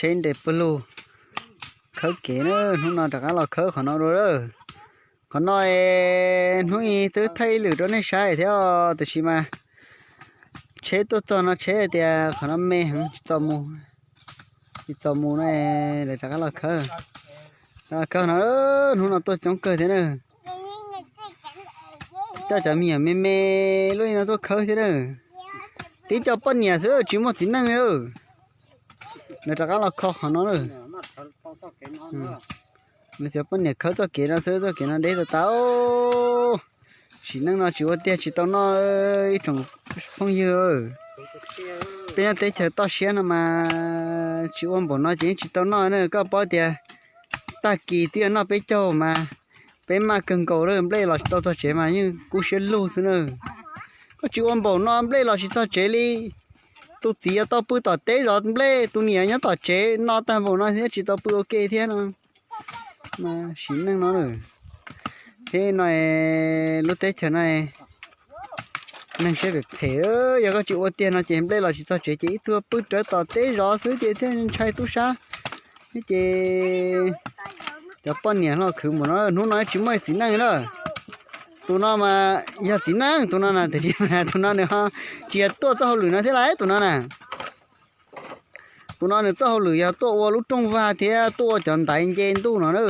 tsheb nres pawg lug khawb kev na, hnub no rov qab los khawb qhov no dua lawm. Qhov no es hnub ib twb thaij ib lwm rau nej saib thiab os, tiam sis mas tsheb tuaj txog no tsheb tias qhov no me heev tsis txaus mus, tsis txaus mus no lawv rov qab los khawb. Khawb no, hnub no tuaj coob kawg thiab na. Coj cov me nyuam me me lub no tuaj khawb thiab na. Tib co poj niam xwb tsis muaj txiv neej li. Lawv rov qab los kho qhov no na. Lawv cov poj niam khawb txoj kev no xwb, txoj kev no deb tas tas. Sim neej no tsis ua tiag tsis tau noj ib tsoom phooj ywg. Peb nyob teb chaws toj siab no mas tsis ua npaum no ces yeej tsis tau noj na. Koj paub tias tag kis twb yuav noj peb caug mas peb maj kawg nkaus lawm, nplej los tsis tau txog tsev mas yeej kub siab lug xwb na. Koj tsis ua npaum no nplej los tsis txog tsev li. Tus txiv yuav tau pw tom teb zov nplej, tus niam nyob tom tsev no tag npaum no thiab tsis tau pw ua ke thiab no. Sim neej no lawm. Thiab no lub teb chaws no neeg siab phem phem, yog koj tsis ua tiag no ces nplej los tsis txog tsev ces ib tug pw rawv tom teb zov xwb ces thiaj ntshai tub sab. Thiab ces cov poj niam los khwv npaum no, hnub no tsis muaj txiv neej lawm. Tus no mas yog txiv neej, tus no na, tiam sis mas tus no nws ho tsis yog tuaj txoj hauj lwm no thiab lauj, tus no na. Tus no nws txoj hauj lwm yog tuaj ua lub rooj vag thiab tuaj ua cov ntaiv nce ntuj no na.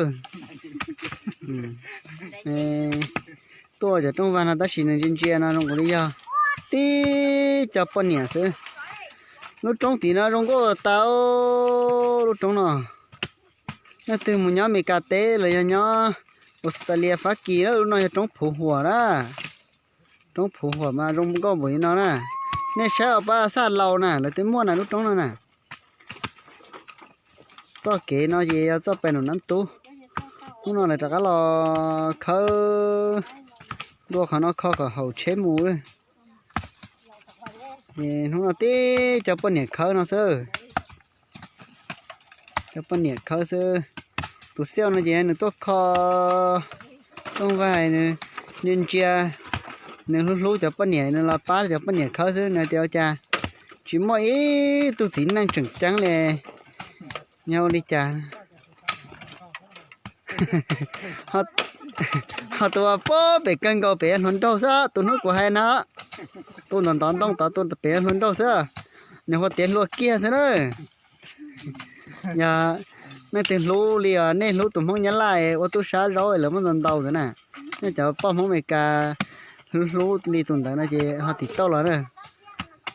Tuaj ua cov rooj vag no tab sis nws ntsia ntsia no zoo nkaus li yog tib co poj niam xwb. Lub roob tim no zoo nkauj tas, lub roob no. Leej twg mus nyob Amelikas teb los yog nyob Australia Fab Kis lawm, lub no yog roob Phuv Huam na. Roob Phuv Huam mas zoo nkauj npaum li no na. Nej saib os, pab Xaj Laus na, lawv twb muaj na lub roob no na. Txoj kev no ces yog txoj pem num nab tub. Hnub no lawv rov qab los khawb dua qhov no kho kom haum tsheb mus. Hnub no tib cov poj niam khawb no xwb. Cov poj niam khawb xwb. Tus xiauj no ces nws tuaj kho rooj vag, nws ntsia, nws hlub hlub cov poj niam, nws los pab cov poj niam khawb xwb. Nws tias ua cas tsis muaj ib tug txiv neej tseem ceeb li, yog ua li cas? Ho tus uas pem kawg nkaus pem hluas nraug xwb, tus hnub kuv hais no, tus ntawm ntov ntoo tod tus pem hluas nraug xwb, nws hu tiav hluas kiag xwb na. Yog nej twg hlub li os, nej hlub tus Hmoob Nyab Laj ua tub sab zaub lawv muab ntau ntau ntawd na, nej cov poj Hmoob Amelikas hlub hlub li tus ntawd no ces ho tim tauj los na,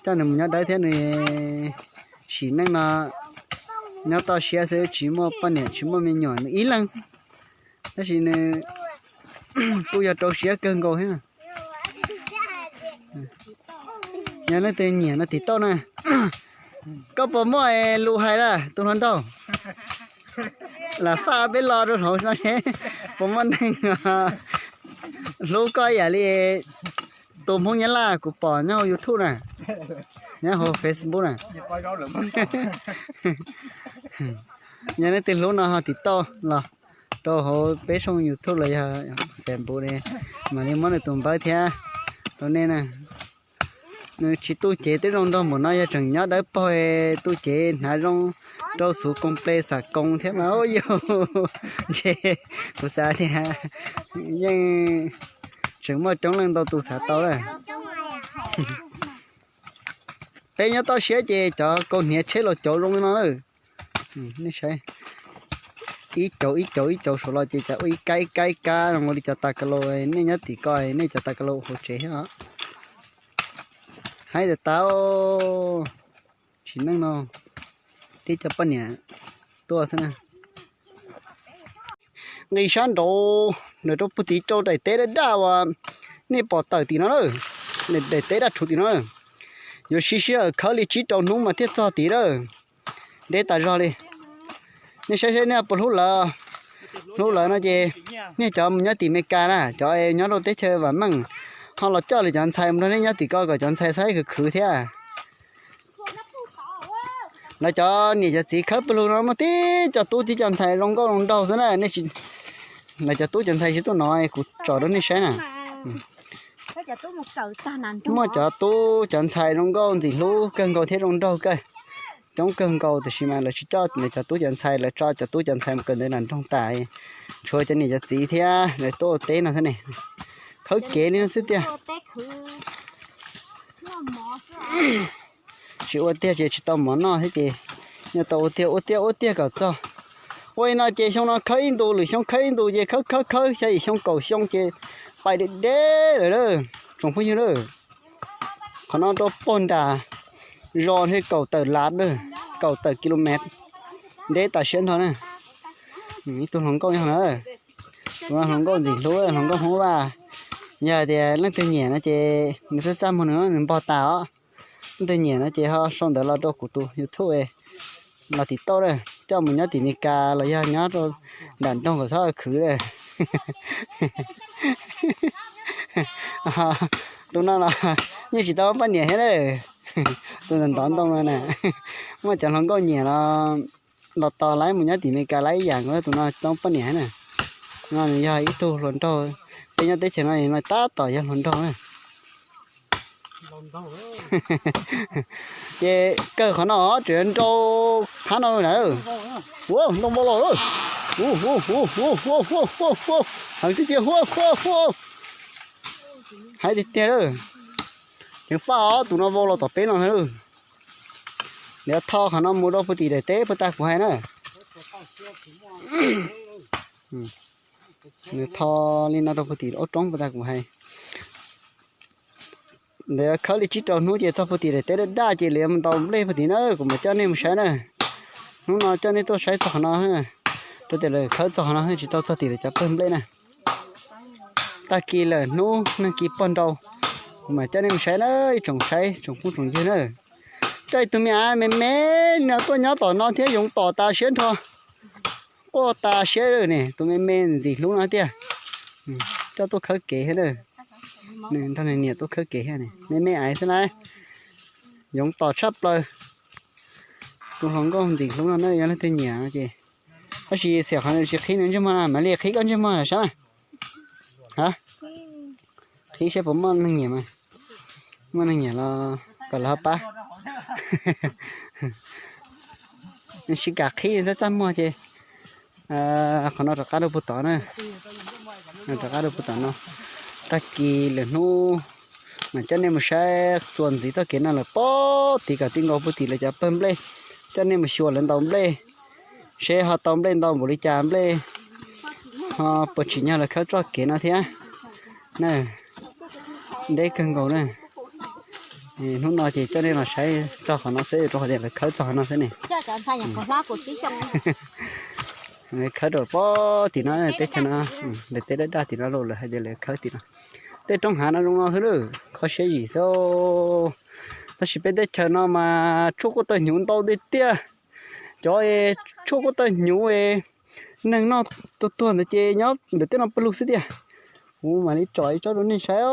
coj nws mus nyob dawb thiab nws sim neej no nyob toj siab xwb, tsis muaj poj niam tsis muaj me nyuam nws ib leeg xwb, tab sis nws kuj yog rau siab kawg nkaus thiab. Yog leej twg nyiam no tim tauj na. Koj puas muaj lus hais lawm tus hluas nraug? Lam faj peb lo rau hauv no seb puas muaj neeg hlub koj ib yam li tus Hmoob Nyab Laj kuv pom nyob hauv YouTube na, nyob hauv Facebook na. Yog leej twg hlub no ho tim tauj los rau hauv peb tshooj YouTube los yog Facebook li, mam li muab nws tus npawb thiab rau nej na. Nws tsis tu cev twb zoo nraug npaum no, yog tseem nyob dawb paug tu cev hnav zoo rau xuv koom ple xam koos thiab mas ua yus ntshe kuv xav tias yeej tseem muaj coob leej ntau tus xav tau lawm. Peb nyob toj siab ces cov kaus hniav tsheb los cauv zoo li no lawm. Nej saib, ib cauv ib cauv ib cauv saud los ces cov ua ib kab ib kab ib kab zoo li cov tas ka laus, nej nyob tim ko nej cov tas ka laus hauv tsev thiab os. Haib tas tas, sim neej no tib cov poj niam tuaj xwb na. Nqis sab nraud ntawm rau puag tid rau daim teb daj daj uas nej pom tawm tim no na, daim teb daj rhuv tim no na. Yuav siv sij hawm khawb li tsib rau hnub mas thiaj txog tid lawm. Deb tas zog li. Nej saib seb nej puas hlub lawv. Hlub lawv no ces nej cov mus nyob tim Amelikas na, cov nyob rau teb chaws vam meej, ho los coj lawv cov ntxhais mus nrog nej nyob tim ko kom cov ntxhais saib khwv khwv thiab. Lawv cov niam cov txiv khawb pawg lug no muaj tib co tub tib co ntxhais zoo nkauj zoo nraug xwb na. Nej, lawv cov tub cov ntxhais tsis tuaj no kuv tsom rau nej saib na. Muaj cov tub cov ntxhais zoo nkauj ntxim hlub kawg nkaus thiab zoo nraug kawg. coob kawg nkaus tiam sis mas lawv tsis coj lawv cov tub cov ntxhais, lawv tso cov tub cov ntxhais mus kawm ntawv nram nroog tas, tshuav cov niam cov txiv thiab lawv tuaj ua teb no xwb ne. Khawb kev li no xwb tiag. Tsis ua tiag ces tsis tau mov noj thiab ces yog tau ua tiag ua tiag ua tiag kom txog. Ua li no ces xyoo no khawb ib ntus lwm xyoo khawb ib ntus ces khawb khawb khawb xya yim xyoo kaum xyoo ces pais deb deb lawm na, tsoom phooj ywg na. Qhov no rau puag nram zos ntshe kaum tawm lav na, kaum tawm kilomev, deb tas siab nrho na. Ib tug hluas nkauj nyob na, tus no hluas nkauj ntxim hlub, hluas nkauj Hmoob Vaj. Yog tias leej twg nyiam no ces nws txaj txaj muag nws, nws npog tas os. Leej twg nyiam no ces ho sau ntawv los rau kuv tus YouTube los tim tauj na, coj mus nyob tim Meskas los yog nyob rau nram nroog kom txhob khwv na. Tus no los yeej tsis tau poj niam thiab na, tus ntawm ntov ntoo no na, muaj cov hluas nkauj nyiam los los tos lawv mus nyob tim Meskas lawv ib yam nkaus, tus no tau poj niam na. No nws yog ib tug hluas nraug, peb nyob teb chaws no no tab tom yog hluas nraug na. Ces kawg qhov no tseem nrau phab no na. Ua ntoo vau los, heev tiag tiag, hua hua hua, haiv tiag tiag lawm. Ceev faj os, tus no vau los tom peb no na. Nws tho qhov no mus rau puag tim daim teb puag ta kuv hais na. Nws tho li no rau puag tim ub roob puag ta kuv hais. Lawv khawb li tsib rau hnub ces txog puag tim daim teb daj daj ces lawv yuav mus ntaus nplej puag tim na, kuv mam coj nej mus saib na. Hnub no coj nej tuaj saib txog qhov no, rau tias lawv khawb txog qhov no tsis tau txog tim lawv cov pawg nplej na. Tag kis lawm hnub nag kis pog nrau, kuv mam coj nej mus saib na, ib tsoom saib tsoom phooj tsoom ywg na. Coj ib tug me me me li no tuaj nyob tom no thiab yoov tom tas siab nrho. Quaj tas siab ne, tus me me ntxim hlub no tiag. Coj tuaj khawb kev thiab na. Nws nrog nws niam tuaj khawb kev thiab, me me aiv xwb na. Yoov tom tshaj plaws. Tus hluas nkauj ntxim hlub no na, yog leej twg nyiam no ces, tab sis xiam qhov nws tsis qhib nws ntsej muag na, mam li qhib koj ntsej muag saib mas. Ha, qhib saib puas muaj neeg nyiam mas. Muaj neeg nyiam los kom lawv ho pab. Nws tsis kam qhib, txaj txaj muag ces qhov no rov qab rau puag tod na. Rov qab rau puag tom no. Tag kis lwm hnub mam coj nej mus saib txuas ntxiv txoj kev no lawm pob tid kom ti nkaus puag tim lawv cov pawg nplej, coj nej mus xyuas lawv ntaus nplej, seb ho tau nplej ntau npaum li cas, nplej ho puas tsim nyog lawv khawb txoj kev no thiab na. Deb kawg nkaus na. Hnub no ces coj nej los saib txog qhov no xwb, rau qhov tias lawv khawb txog qhov no xwb ne. Lawv khawb rau pob tim no, teb chaws no, lawv teb daj daj tim no los lawv hais tias lawv khawb tim no. Tej roob hav no zoo no xwb lawm, kho siab zim xwb. Tab sis peb teb chaws no mas tshuaj kuj tawg hnyuv ntau tiag tiag. Cov tshuaj kuj tawg hnyuv, neeg noj tuag tuag ntawd ces nyob ntawm tej no pawg lug xwb tiag. Kuv mam li tsom ib tsob rau nej saib os.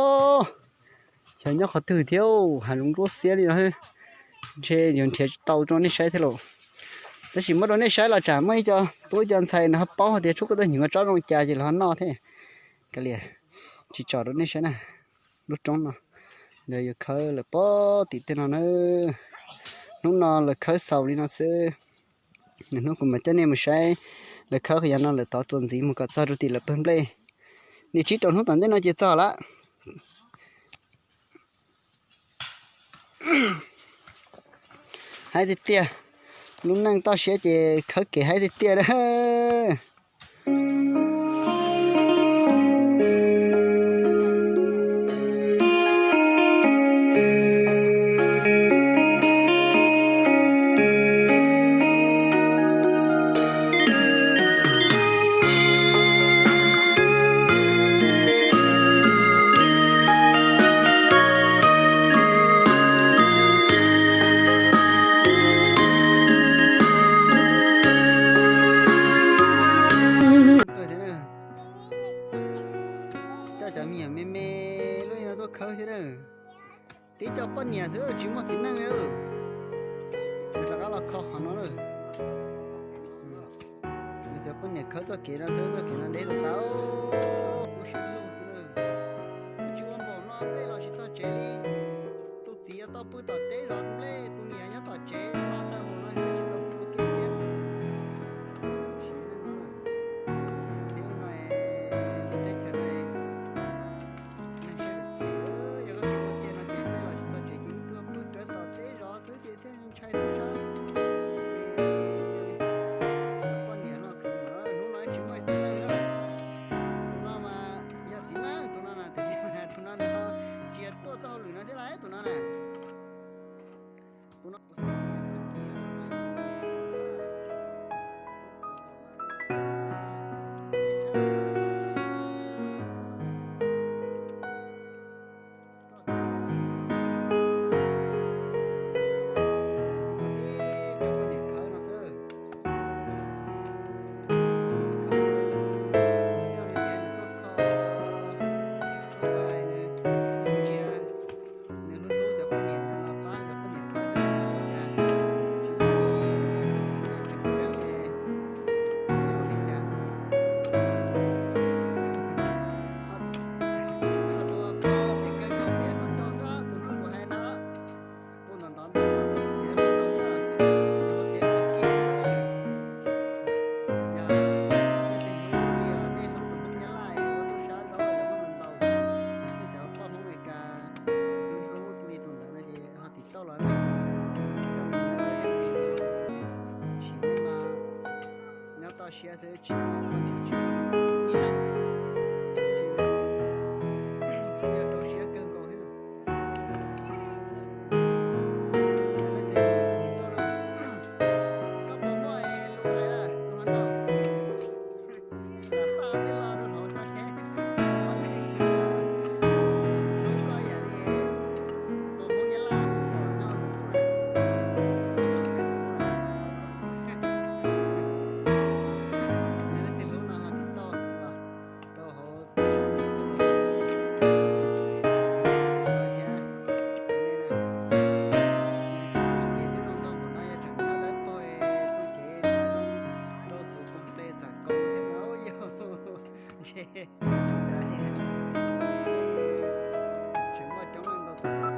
Xyov nyob qhov twg thiab, hav zoov nruab xiab li no. Ntshe yuav nrhiav tsis tau rau nej saib thiab los. Tab sis muab rau nej saib los tsam muaj ib co tub ib co ntxhais nws ho paub hais tias tshuaj kuj tawg hnyuv tsob zoo li cas ces lawv ho noj thiab. Kav liam, tsis tsom rau nej saib na. Lub roob no, lawv yuav khawb lawm pob tim tej no na. Hnub no lawv khawb xaus li no xwb. Nws hnub kuv mam coj nej mus saib lawv khawb qhov yav no lawm tod txuas ntxiv mus kom txog rau tim lawv pawg nplej. Nim tsib rau hnub tom ntej no ces txog lawm. Haib tiag tiag, lub neej toj siab ces khawb kev haib tiag tiag na. Coj cov me nyuam me me lub no tuaj khawb thiab na. Tib co poj niam xwb tsis muaj txiv neej li. Rov qab los kho qhov no lawm. Txiv poj niam khawb txoj kev no xwb, txoj kev no deb tau tau. Kuv siv lug xwb lawm. Tsis ua npaum no nplej los tsis txog tsev li. Tus txiv tau pw tom teb zov nplej, tus niam nyob tom tsev no tag mus no. Tsis muaj tiag no ces peb los tsis txog tsev ces wb tuaj pw rawv tom teb zov xwb ces thiaj ntshai tub sab. Ces cov poj niam no khwv mus, hnub no tsis muaj txiv neej lawm. Tus no mas yog txiv neej, tus no na, tus no nws ho tsis yog tuaj txoj hauj lwm no thiab lauj, tus no na. Tus no Nws hlub hlub cov poj niam, nws los pab cov poj niam tau xwb, nws ua cas tsis muaj ib tug txiv neej tseem ceeb li, yog ua li cas? Ho tus pog phem kawg nkaus ces ho nraug xwb, tus hnub kuv hais no, tus ntawm ntawd ntawd tus hnub kuv hais no xwb, yog tias tus kiag xwb, yog nej tsis hlub li os, nej hlub tus Hmoob Nyab Laj ua tub sab zaub los muaj ntau, nej cov poj Hmoob Amelikas hlub hlub li tus ntawd no ces ho tim tauj los na, coj nws ntawd los thiaj li sim neej no nyob toj siab xwb, tsis muaj poj niam tsis muaj me nyuam ib leeg, tab sis yog rau siab kawg nkaus thiab. Yog leej twg nyiam tus tim tauj no, koj puas muaj lus hais tus hluas nraug? Faj peb lo rau hauv tso seb, hlub koj ib yam li tus Hmoob Nyab Laj kuv pom nyob hauv YouTube, nyob hauv Facebook no. Yog leej twg hlub no ho tim tauj los rau hauv peb saum YouTube no thiab. Nws tsis tu cev twb zoo nraug npaum no, yog tseem nyob dawb paug tu cev rau xus koom ple xam koom thiab no yog ntshe xav tias tseem muaj coob leej ntau tus xav